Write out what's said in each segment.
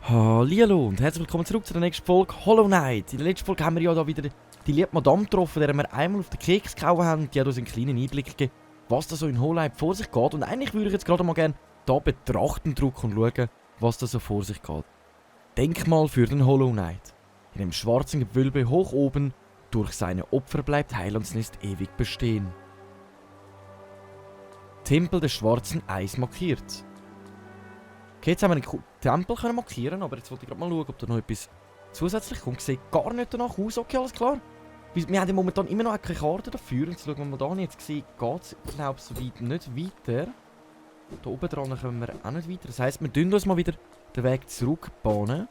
Hallihallo und herzlich willkommen zurück zu der nächsten Folge Hollow Knight. In der letzten Folge haben wir ja da wieder die liebe Madame getroffen, der wir einmal auf den Keks gehauen haben. Die hat uns einen kleinen Einblick gegeben, was da so in Hollow Knight vor sich geht. Und eigentlich würde ich jetzt gerade mal gerne hier betrachten drücken und schauen, was da so vor sich geht. Denkmal für den Hollow Knight. In dem schwarzen Gewölbe hoch oben, durch seine Opfer bleibt Heilandsnest ewig bestehen. Tempel des schwarzen Eis markiert. Okay, jetzt haben wir einen Tempel markieren, aber jetzt wollte ich gerade mal schauen, ob da noch etwas zusätzlich kommt. Sieht gar nicht danach aus. Okay, alles klar. Wir haben ja momentan immer noch keine Karte dafür. Jetzt schauen wir mal da. Jetzt gesehen, geht es, glaube ich, so weit nicht weiter. Da oben dran kommen wir auch nicht weiter. Das heisst, wir tun uns mal wieder den Weg zurückbahnen.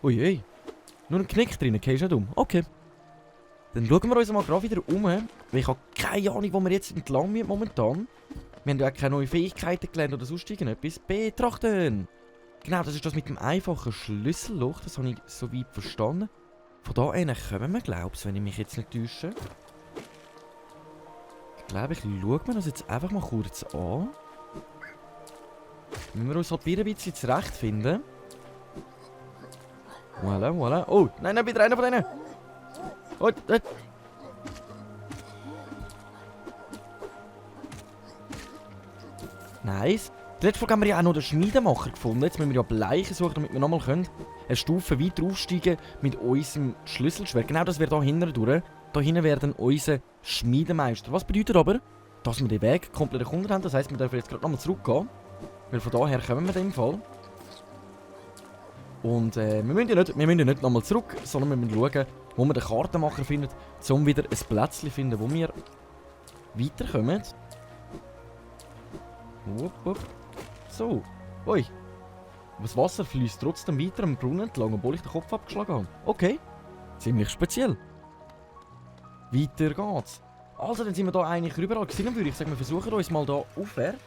Uiui. Nur ein Knick drin, okay, ist nicht dumm. Okay. Dann schauen wir uns mal gerade wieder um. Weil ich habe keine Ahnung, wo wir jetzt entlang müssen momentan. Wir haben ja auch keine neuen Fähigkeiten gelernt oder sonst irgendetwas. Betrachten! Genau, das ist das mit dem einfachen Schlüsselloch. Das habe ich soweit verstanden. Von da an kommen wir, glaube ich, wenn ich mich jetzt nicht täusche. Ich glaube, ich schaue mir das jetzt einfach mal kurz an. Wenn wir uns halt wieder ein bisschen zurechtfinden. Voilà, voilà. Oh, nein, nein, wieder einer von denen. Oh, Nice. Die letzte Folge haben wir ja auch noch den Schmiedemacher gefunden. Jetzt müssen wir ja Bleiche suchen, damit wir nochmal eine Stufe weiter aufsteigen mit unserem Schlüsselschwert. Genau, das wäre hier hinten durch. Da hinten wäre dann unser Schmiedemeister. Was bedeutet aber, dass wir den Weg komplett erkunden haben. Das heisst, wir dürfen jetzt gerade nochmal zurückgehen. Weil von daher kommen wir in dem Fall. Und wir müssen ja nicht nochmal zurück, sondern wir müssen schauen, wo wir den Kartenmacher finden, um wieder ein Plätzchen zu finden, wo wir weiterkommen. Wupp. So. Ui. Das Wasser fließt trotzdem weiter am Brunnen entlang, obwohl ich den Kopf abgeschlagen habe. Okay. Ziemlich speziell. Weiter geht's. Also, dann sind wir hier eigentlich überall gewesen. Dann würde ich sagen, wir versuchen uns mal hier aufwärts.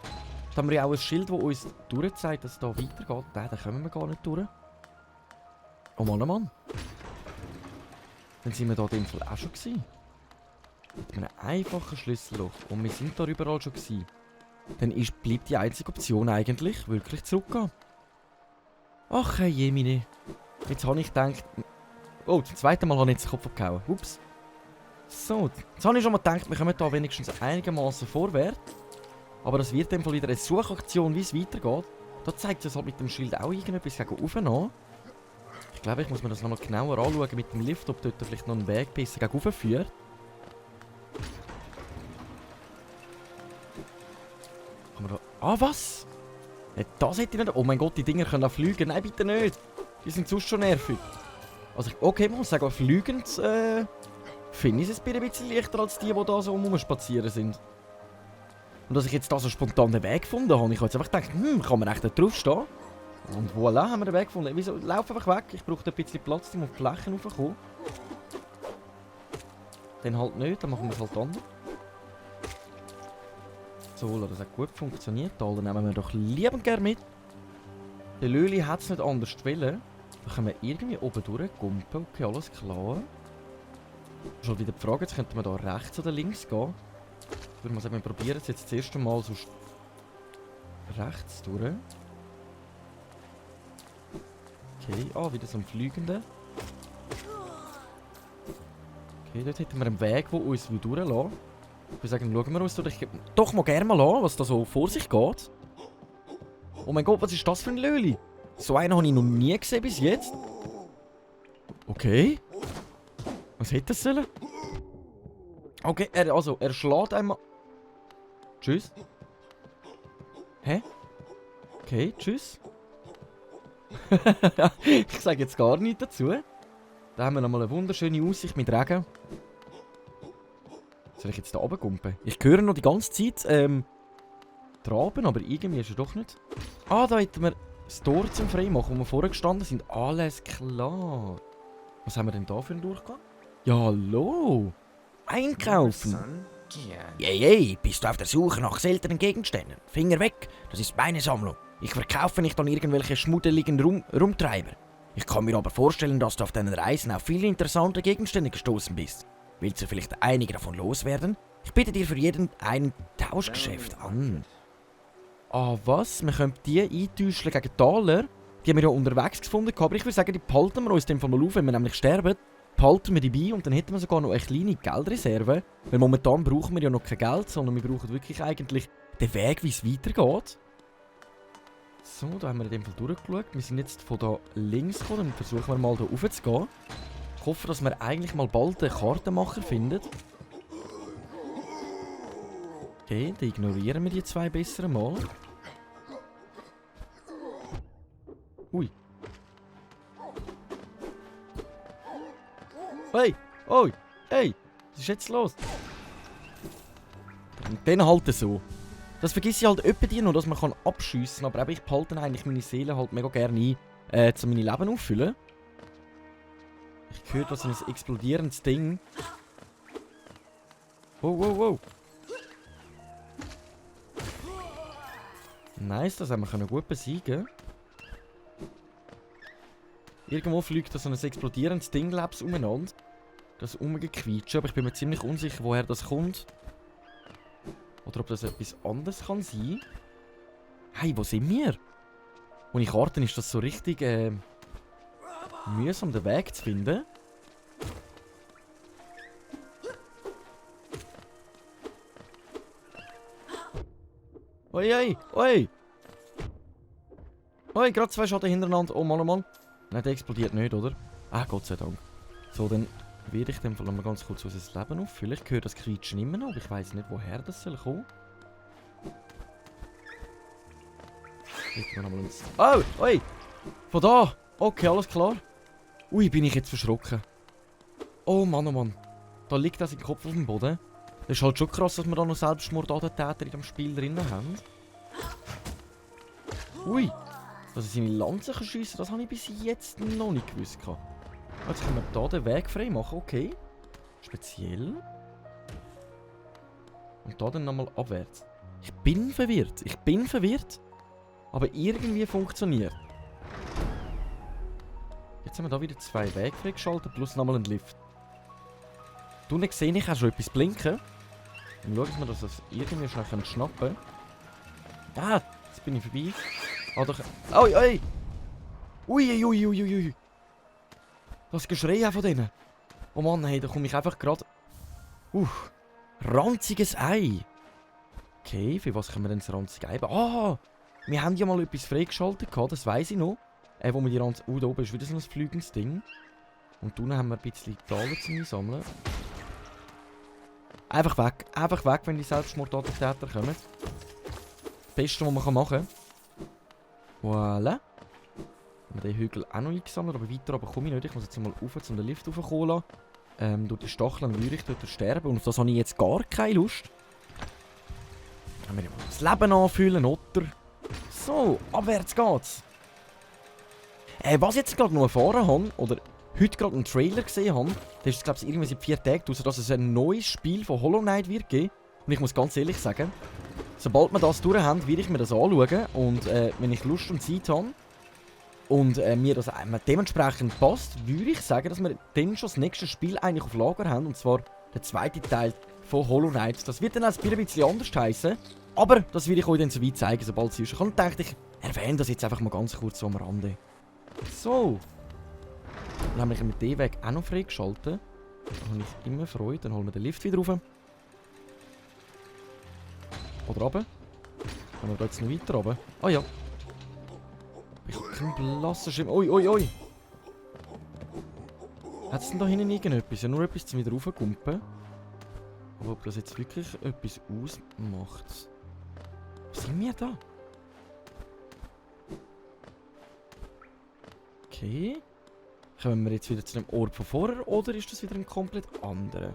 Da haben wir ja auch ein Schild, das uns durchzeigt, dass es hier weitergeht. Da kommen wir gar nicht durch. Oh Mann, oh Mann. Dann sind wir hier in dem Fall auch schon gewesen. Mit einem einfachen Schlüsselloch. Und wir sind da überall schon gewesen. Dann bleibt die einzige Option eigentlich, wirklich zurückgehen. Ach, hey, Jemine. Jetzt habe ich gedacht... Oh, zum zweiten Mal habe ich jetzt den Kopf abgehauen. Ups. So, jetzt habe ich schon mal gedacht, wir kommen da wenigstens einigermaßen vorwärts. Aber das wird in dem Fall wieder eine Suchaktion, wie es weitergeht. Da zeigt es halt mit dem Schild auch irgendetwas gegen oben an. Ich glaube, ich muss mir das nochmal genauer anschauen mit dem Lift, ob dort vielleicht noch ein Weg besser gegen oben führt. Ah, was? Das hätte ich nicht... Oh mein Gott, die Dinger können auch fliegen. Nein, bitte nicht. Die sind sonst schon nervig. Also, okay, ich muss sagen, fliegend finde ich es ein bisschen leichter als die da so rumspazieren sind. Und dass ich jetzt da so spontan den Weg gefunden habe, ich habe jetzt einfach gedacht, kann man echt da drauf stehen? Und voilà, haben wir den Weg gefunden. Wieso? Lauf einfach weg. Ich brauche ein bisschen Platz, um auf die Flächen raufzukommen. Dann halt nicht, dann machen wir es halt anders. So, das hat gut funktioniert. Da nehmen wir doch liebend gerne mit. Der Löli hat es nicht anders wollen. Da können wir irgendwie oben durchgumpen. Okay, alles klar. Schon wieder die Frage, jetzt könnten wir da rechts oder links gehen. Ich würde mal sagen, wir probieren es jetzt das erste Mal so rechts durch. Okay, wieder so ein Fliegender. Okay, dort hätten wir einen Weg, der uns durchlässt. Ich würde sagen, schauen wir uns doch mal gerne mal an, was da so vor sich geht. Oh mein Gott, was ist das für ein Löli? So einen habe ich noch nie gesehen bis jetzt. Okay. Was hätte das sollen? Okay, er schlägt einmal... Tschüss. Hä? Okay, tschüss. Ich sage jetzt gar nichts dazu. Da haben wir nochmal eine wunderschöne Aussicht mit Regen. Soll ich jetzt da oben kumpen? Ich höre noch die ganze Zeit Traben, aber irgendwie ist er doch nicht. Ah, da hätten wir das Tor zum Freimachen, wo wir vorher gestanden sind. Alles klar. Was haben wir denn da für einen Durchgang? Ja, hallo. Einkaufen. Yay, bist du auf der Suche nach seltenen Gegenständen? Finger weg, das ist meine Sammlung. Ich verkaufe nicht an irgendwelche schmuddeligen Rumtreiber. Ich kann mir aber vorstellen, dass du auf deinen Reisen auf viele interessante Gegenstände gestoßen bist. Willst du vielleicht einige davon loswerden? Ich biete dir für jeden ein Tauschgeschäft an. Ah, was? Wir können die eintauschen gegen Taler? Die haben wir ja unterwegs gefunden, aber ich würde sagen, die behalten wir uns in dem Fall mal auf, wenn wir nämlich sterben. Behalten wir die bei und dann hätten wir sogar noch eine kleine Geldreserve. Weil momentan brauchen wir ja noch kein Geld, sondern wir brauchen wirklich eigentlich den Weg, wie es weitergeht. So, da haben wir in dem Fall durchgeschaut. Wir sind jetzt von da links gekommen, dann versuchen wir mal da rauf zu gehen. Ich hoffe, dass wir eigentlich mal bald einen Kartenmacher finden. Okay, dann ignorieren wir die zwei besser mal. Ui. Hey! Oi! Hey! Was ist jetzt los? Und dann halt so. Das vergesse ich halt öppe noch, dass man abschiessen kann. Aber eben, ich behalte eigentlich meine Seele halt mega gerne ein, um meine Leben auffüllen. Ich höre da so ein explodierendes Ding. Wow, wow, wow. Nice, das haben wir gut besiegen. Irgendwo fliegt da so ein explodierendes Ding umeinander. Das umgequietscht, aber ich bin mir ziemlich unsicher, woher das kommt. Oder ob das etwas anderes kann sein. Hey, wo sind wir? Und ich Karten ist das so richtig mühsam, den Weg zu finden. Oi, oi, oi! Oi, gerade zwei Schatten hintereinander. Oh Mann, oh Mann. Nein, der explodiert nicht, oder? Ah, Gott sei Dank. So, dann werde ich dem Fall mal ganz kurz unser Leben auffüllen. Ich höre das Quietschen immer noch, aber ich weiß nicht, woher das soll kommen. Oh, oi! Von da! Okay, alles klar. Ui, bin ich jetzt verschrocken. Oh Mann, oh Mann. Da liegt das im Kopf auf dem Boden. Das ist halt schon krass, dass wir da noch Selbstmordattentäter in dem Spiel drin haben. Ui! Dass er seine Lanze schiessen kann, das habe ich bis jetzt noch nicht gewusst. Jetzt können wir hier den Weg frei machen, okay. Speziell. Und da dann nochmal abwärts. Ich bin verwirrt. Aber irgendwie funktioniert. Jetzt haben wir da wieder zwei Wege freigeschaltet, plus nochmal einen Lift. Du sehe ich auch schon etwas blinken. Dann schauen wir, dass wir das irgendwie schnell schnappen können. Ah, jetzt bin ich vorbei. Ah, doch. Oi, oi! Ui. Das Geschrei von denen. Oh Mann, hey, da komme ich einfach gerade. Ranziges Ei. Okay, für was können wir denn das ranzige Ei? Ah! Wir haben ja mal etwas freigeschaltet, das weiss ich noch. Wo wir die Ranz... da oben ist wieder so ein flügendes Ding. Und unten haben wir ein bisschen Taler zum Sammeln. Einfach weg, wenn die Selbstmordattentäter kommen. Das Beste, was man machen kann. Voilà. Haben wir den Hügel auch noch eingesammelt, aber weiter aber komme ich nicht. Ich muss jetzt mal rauf, um den Lift raufzukommen. Durch die Stacheln würde ich dort sterben. Und auf das habe ich jetzt gar keine Lust. Können wir ja mal das Leben anfühlen, oder? So, abwärts geht's. Was ich jetzt gerade noch erfahren habe, oder heute gerade einen Trailer gesehen habe, das ist, glaube ich, irgendwie seit 4 Tagen draussen, dass es ein neues Spiel von Hollow Knight wird geben. Und ich muss ganz ehrlich sagen, sobald wir das durch haben, werde ich mir das anschauen. Und wenn ich Lust und Zeit habe und mir das dementsprechend passt, würde ich sagen, dass wir dann schon das nächste Spiel eigentlich auf Lager haben. Und zwar der zweite Teil von Hollow Knight. Das wird dann auch ein bisschen anders heißen. Aber das will ich euch dann so weit zeigen, sobald es ist. Und dachte ich, erwähne das jetzt einfach mal ganz kurz so am Rande. So. Dann haben wir mit dem Weg auch noch freigeschaltet. Da habe ich immer Freude. Dann holen wir den Lift wieder rauf. Oder runter. Können wir da jetzt noch weiter runter? Ah ja. Ich habe keinen blassen Schirm. Ui. Hat es denn da hinten irgendetwas? Ja, nur etwas zum wieder raufkumpen. Aber ob das jetzt wirklich etwas ausmacht. Was sind wir da? Okay. Kommen wir jetzt wieder zu dem Ort von vorher oder ist das wieder ein komplett anderer?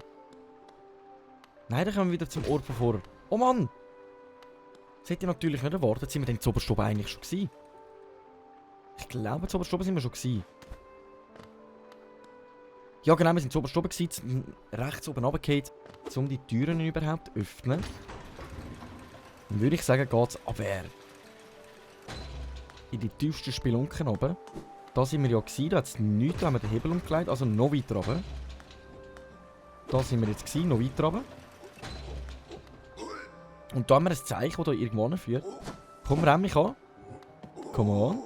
Nein, dann kommen wir wieder zum Ort von vorher. Oh Mann! Das hätte ich natürlich nicht erwartet. Sind wir denn zu Oberstube eigentlich schon gewesen? Ich glaube, zu Oberstube sind wir schon gewesen. Ja genau, wir sind zu Oberstube gewesen, rechts oben runtergefallen, um die Türen überhaupt zu öffnen. Dann würde ich sagen, geht es abwärts. In die tiefsten Spelunken runter. Da sind wir ja gewesen, da hat es nichts, da haben wir den Hebel umgelegt, also noch weiter runter. Da sind wir jetzt gewesen, noch weiter runter. Und da haben wir ein Zeichen, das hier irgendwo hinführt. Komm, renn mich an. Come on.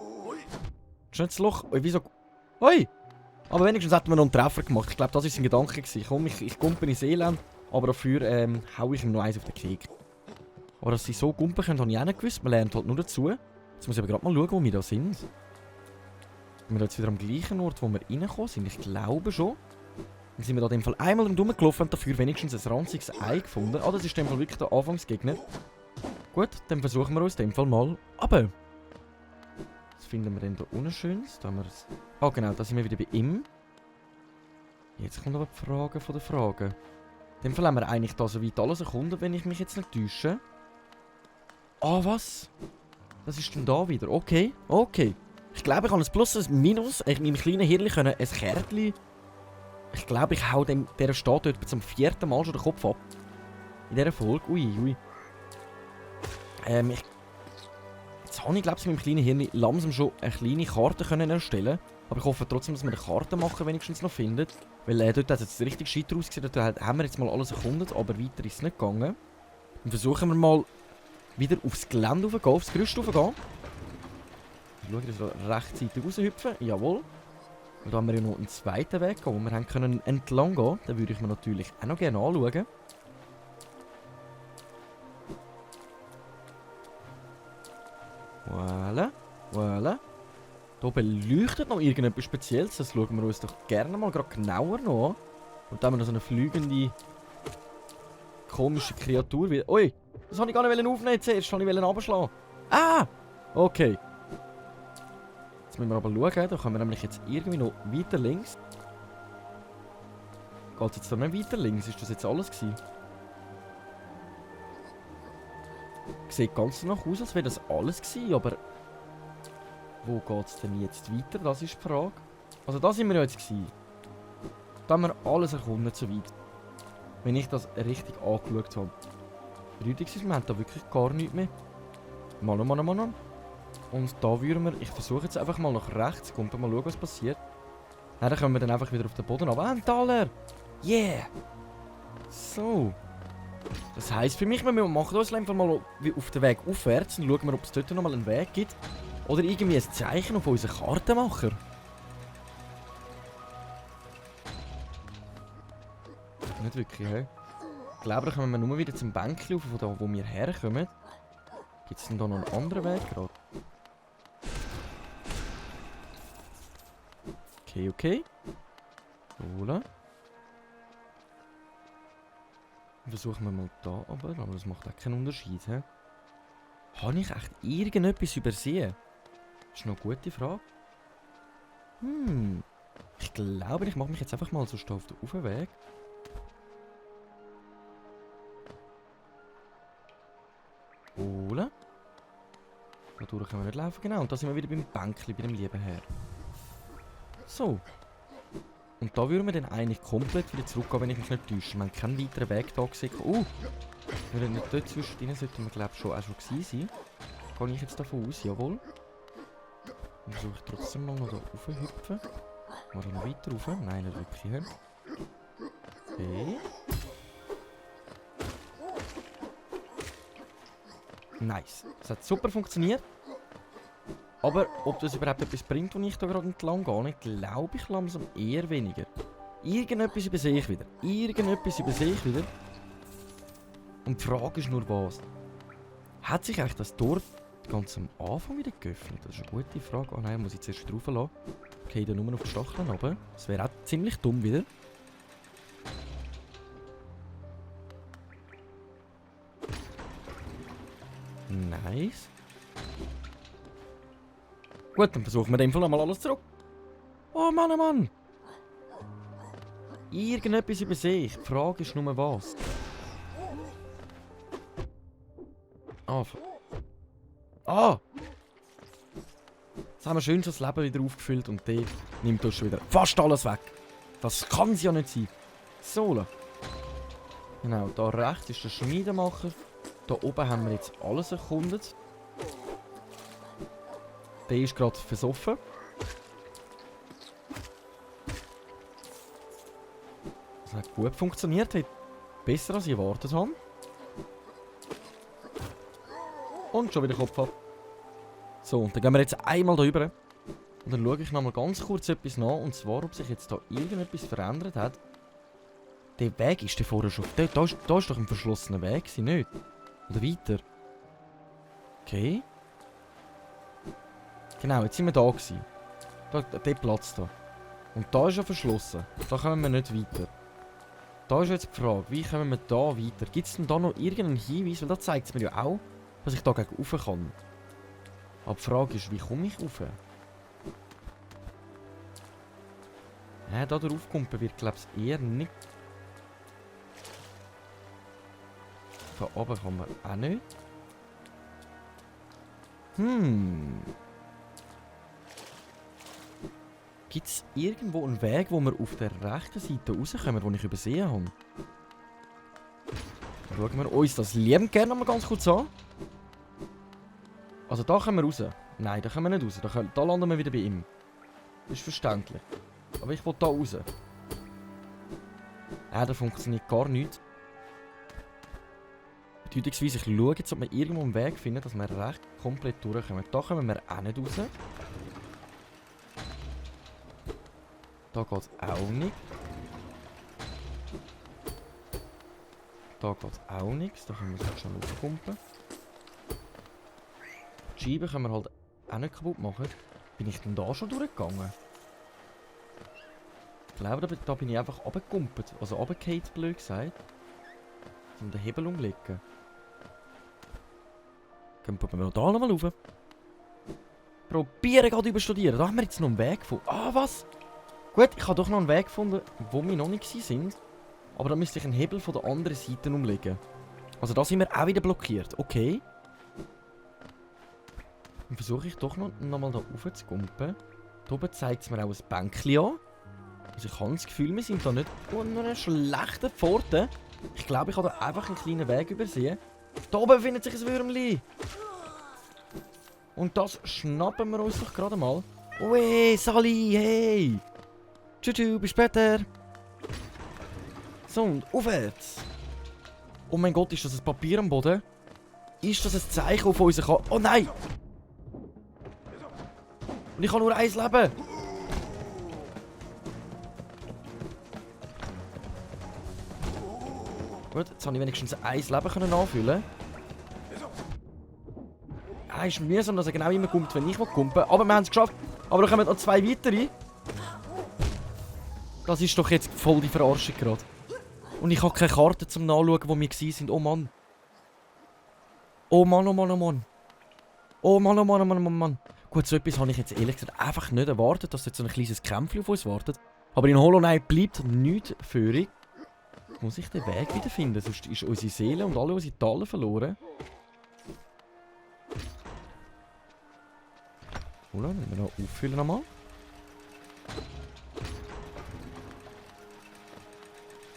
Schnell das Loch. Oi, wieso... Hoi! Aber wenigstens hätten wir noch einen Treffer gemacht. Ich glaube, das war sein Gedanke gewesen. Komm, ich gumpe ins Elend. Aber dafür hau ich ihm noch eins auf den Keks. Aber dass sie so gumpen können, habe ich auch nicht gewusst. Man lernt halt nur dazu. Jetzt muss ich aber gerade mal schauen, wo wir da sind. Sind wir jetzt wieder am gleichen Ort, wo wir reingekommen sind? Ich glaube schon. Dann sind wir da in dem Fall einmal rumgelaufen und dafür wenigstens ein ranziges Ei gefunden. Ah, das ist in dem Fall wirklich der Anfangsgegner. Gut, dann versuchen wir uns in dem Fall mal runter. Was finden wir denn da unten Schönes? Da haben wir das. Ah genau, da sind wir wieder bei ihm. Jetzt kommt aber die Frage von der Frage. In dem Fall haben wir eigentlich da soweit alles erkunden, wenn ich mich jetzt nicht täusche. Ah, was? Das ist denn da wieder? Okay, okay. Ich glaube, ich kann ein Plus und ein Minus in meinem kleinen Hirn können ein Kärtchen. Ich glaube, ich hau dieser Stadt dort zum 4. Mal schon den Kopf ab. In dieser Folge. Ui, ui. Jetzt habe ich, glaube ich, in meinem kleinen Hirn langsam schon eine kleine Karte können erstellen. Aber ich hoffe trotzdem, dass wir eine Karte machen wenigstens noch finden. Weil dort hat es jetzt richtig shit ausgesehen. Dort haben wir jetzt mal alles erkundet, aber weiter ist es nicht gegangen. Dann versuchen wir mal wieder aufs Gelände raufzugehen, aufs Gerüst raufzugehen. Ich schaue, dass wir rechtzeitig raushüpfen. Jawohl. Und da haben wir ja noch einen zweiten Weg, wo wir können entlang gehen. Den würde ich mir natürlich auch noch gerne anschauen. Voilà. Voilà. Hier beleuchtet noch irgendetwas Spezielles. Das schauen wir uns doch gerne mal gerade genauer noch an. Und dann haben wir noch so eine fliegende, komische Kreatur. Ui, das wollte ich gar nicht aufnehmen zuerst. Das wollte ich runterschlagen. Ah! Okay. Jetzt müssen wir aber schauen. Da kommen wir nämlich jetzt irgendwie noch weiter links. Geht es jetzt da nicht weiter links? Ist das jetzt alles gewesen? Sieht ganz danach aus, als wäre das alles gewesen, aber... Wo geht es denn jetzt weiter? Das ist die Frage. Also da sind wir ja jetzt gewesen. Da haben wir alles erkunden soweit. Wenn ich das richtig angeschaut habe. Bedeutet, wir haben da wirklich gar nichts mehr. Mal. Und da würden wir... Ich versuche jetzt einfach mal nach rechts. Kommt mal schauen, was passiert. Nein, dann können wir dann einfach wieder auf den Boden runter. Ein Taler! Yeah! So. Das heisst für mich, wir machen uns einfach mal auf den Weg aufwärts und schauen, ob es dort nochmal einen Weg gibt. Oder irgendwie ein Zeichen auf unseren Kartenmacher. Nicht wirklich, hä? Ich glaube, da kommen wir nur wieder zum Bänkchen rauf, von da, wo wir herkommen. Gibt es denn da noch einen anderen Weg gerade? Okay. Voilà. Versuchen wir mal da aber das macht auch keinen Unterschied, hä? Habe ich echt irgendetwas übersehen? Das ist noch eine gute Frage. Ich glaube, ich mache mich jetzt einfach mal so auf den Aufweg. Holen. Dadurch können wir nicht laufen, genau. Und da sind wir wieder beim Bänkchen, bei dem lieben Herr. So. Und da würden wir dann eigentlich komplett wieder zurückgehen, wenn ich mich nicht täusche. Wir haben keinen weiteren Weg da gesehen. Wir nicht dort zwischendrin sollten wir, glaube ich, auch schon gewesen sein. Gehe ich jetzt davon aus, jawohl. Dann versuche ich trotzdem mal noch da raufhüpfen. Mal da noch weiter rauf? Nein, nicht wirklich. Okay. Nice. Das hat super funktioniert. Aber ob das überhaupt etwas bringt, wo ich da gerade entlang gehe, glaube ich langsam eher weniger. Irgendetwas übersehe ich wieder. Und die Frage ist nur was. Hat sich eigentlich das Tor ganz am Anfang wieder geöffnet? Das ist eine gute Frage. Oh nein, muss ich zuerst drauf lassen. Okay, dann nur auf die Stacheln runter. Das wäre auch ziemlich dumm wieder. Nice. Gut, dann versuchen wir in dem Fall nochmal alles zurück. Oh Mann. Irgendetwas übersehe ich. Die Frage ist nur was. Jetzt haben wir schön das Leben wieder aufgefüllt und der nimmt uns schon wieder fast alles weg. Das kann es ja nicht sein. So. Genau, da rechts ist der Schmiedemacher. Da oben haben wir jetzt alles erkundet. Der ist gerade versoffen. Das hat gut funktioniert. Hat besser als ich erwartet habe. Und schon wieder Kopf ab. So, und dann gehen wir jetzt einmal da rüber. Und dann schaue ich nochmal ganz kurz etwas nach. Und zwar, ob sich jetzt da irgendetwas verändert hat. Der Weg ist der vorher schon... Da ist doch ein verschlossener Weg, nicht? Oder weiter? Okay. Genau, jetzt sind wir da gewesen. Der Platz da. Und da ist ja verschlossen. Da kommen wir nicht weiter. Da ist jetzt die Frage, wie kommen wir da weiter? Gibt es denn da noch irgendeinen Hinweis? Weil da zeigt es mir ja auch, dass ich da gegen rauf kann. Aber die Frage ist, wie komme ich rauf? Ja, da drauf kommen wird, glaube ich, eher nicht. Von oben kann man auch nicht. Gibt es irgendwo einen Weg, wo wir auf der rechten Seite rauskommen, den ich übersehen habe? Schauen wir uns das liebend gerne noch mal ganz kurz an. Also da kommen wir raus. Nein, da kommen wir nicht raus. Da landen wir wieder bei ihm. Das ist verständlich. Aber ich will da raus. Da funktioniert gar nichts. Bedeutungsweise, ich schaue jetzt, ob wir irgendwo einen Weg finden, dass wir recht komplett durchkommen. Da kommen wir auch nicht raus. Da geht es auch nicht. Da geht es auch nichts. Da können wir es jetzt schon aufpumpen. Die Scheiben können wir halt auch nicht kaputt machen. Bin ich denn da schon durchgegangen? Ich glaube, da bin ich einfach runtergekumpelt. Also runtergefallen, blöd gesagt. Um den Hebel umlegen. Probieren wir da nochmal rauf. Probieren gerade überstudieren. Da haben wir jetzt noch einen Weg gefunden. Ah, was? Gut, ich habe doch noch einen Weg gefunden, wo wir noch nicht sind. Aber da müsste ich einen Hebel von der anderen Seite umlegen. Also da sind wir auch wieder blockiert. Okay. Dann versuche ich doch noch mal da rauf zu kumpen. Da oben zeigt es mir auch ein Bänkchen an. Also ich habe das Gefühl, wir sind da nicht unter einer schlechten Pforte. Ich glaube, ich habe da einfach einen kleinen Weg übersehen. Da oben befindet sich ein Würmli. Und das schnappen wir uns doch gerade mal. Oh hey, Sally, hey. Tschüss, bis später. So, und aufwärts. Oh mein Gott, ist das ein Papier am Boden? Ist das ein Zeichen auf unseren Ka... Oh nein! Und ich habe nur ein Leben. Gut, jetzt habe ich wenigstens ein Leben anfüllen. Ja, ist mühsam, dass er genau immer kommt, wenn ich kumpen. Aber wir haben es geschafft. Aber da kommen noch 2 weitere. Das ist doch jetzt voll die Verarschung gerade. Und ich habe keine Karte zum Nachschauen, wo wir waren. Oh Mann. Oh Mann, oh Mann, oh Mann. Oh Mann, oh Mann, oh Mann, oh Mann. Gut, so etwas habe ich jetzt ehrlich gesagt einfach nicht erwartet, dass jetzt so ein kleines Kämpfchen auf uns wartet. Aber in Hollow Knight bleibt nichts führig. Muss ich den Weg wiederfinden, sonst ist unsere Seele und alle unsere Taler verloren. Oder? Wenn wir noch auffüllen nochmal.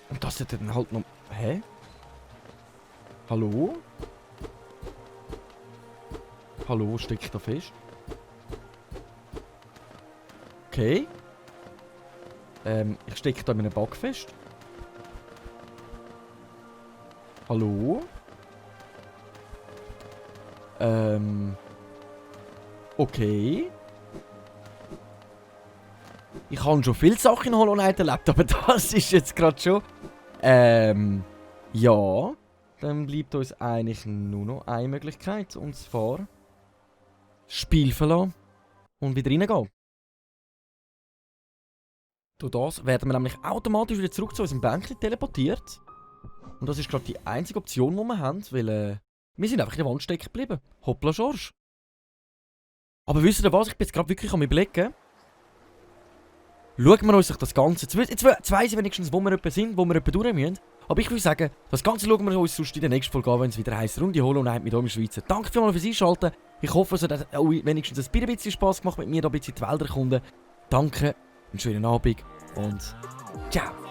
Und das hat dann halt noch... Hä? Hallo? Hallo, stecke ich da fest? Okay. Ich stecke da in einem Bug fest. Hallo? Okay. Ich habe schon viele Sachen in Hollow Knight erlebt, aber das ist jetzt gerade schon... ja. Dann bleibt uns eigentlich nur noch eine Möglichkeit, und zwar... Spiel verlassen und wieder reingehen. Durch das werden wir nämlich automatisch wieder zurück zu unserem Bänkchen teleportiert. Und das ist gerade die einzige Option, die wir haben, weil wir sind einfach in der Wand stecken geblieben. Hoppla Schorsch. Aber wisst ihr was, ich bin jetzt gerade wirklich am Überlegen. Schauen wir uns das Ganze... Jetzt weiss ich wenigstens, wo wir etwa sind, wo wir etwa durch müssen. Aber ich würde sagen, das Ganze schauen wir uns sonst in der nächsten Folge an, wenn es wieder heisst Runde Hollow Knight mit euch Schweizer. Danke vielmals fürs Einschalten. Ich hoffe, es hat euch wenigstens ein bisschen Spass gemacht, mit mir da ein bisschen die Welt erkunden. Danke, einen schönen Abend und ciao.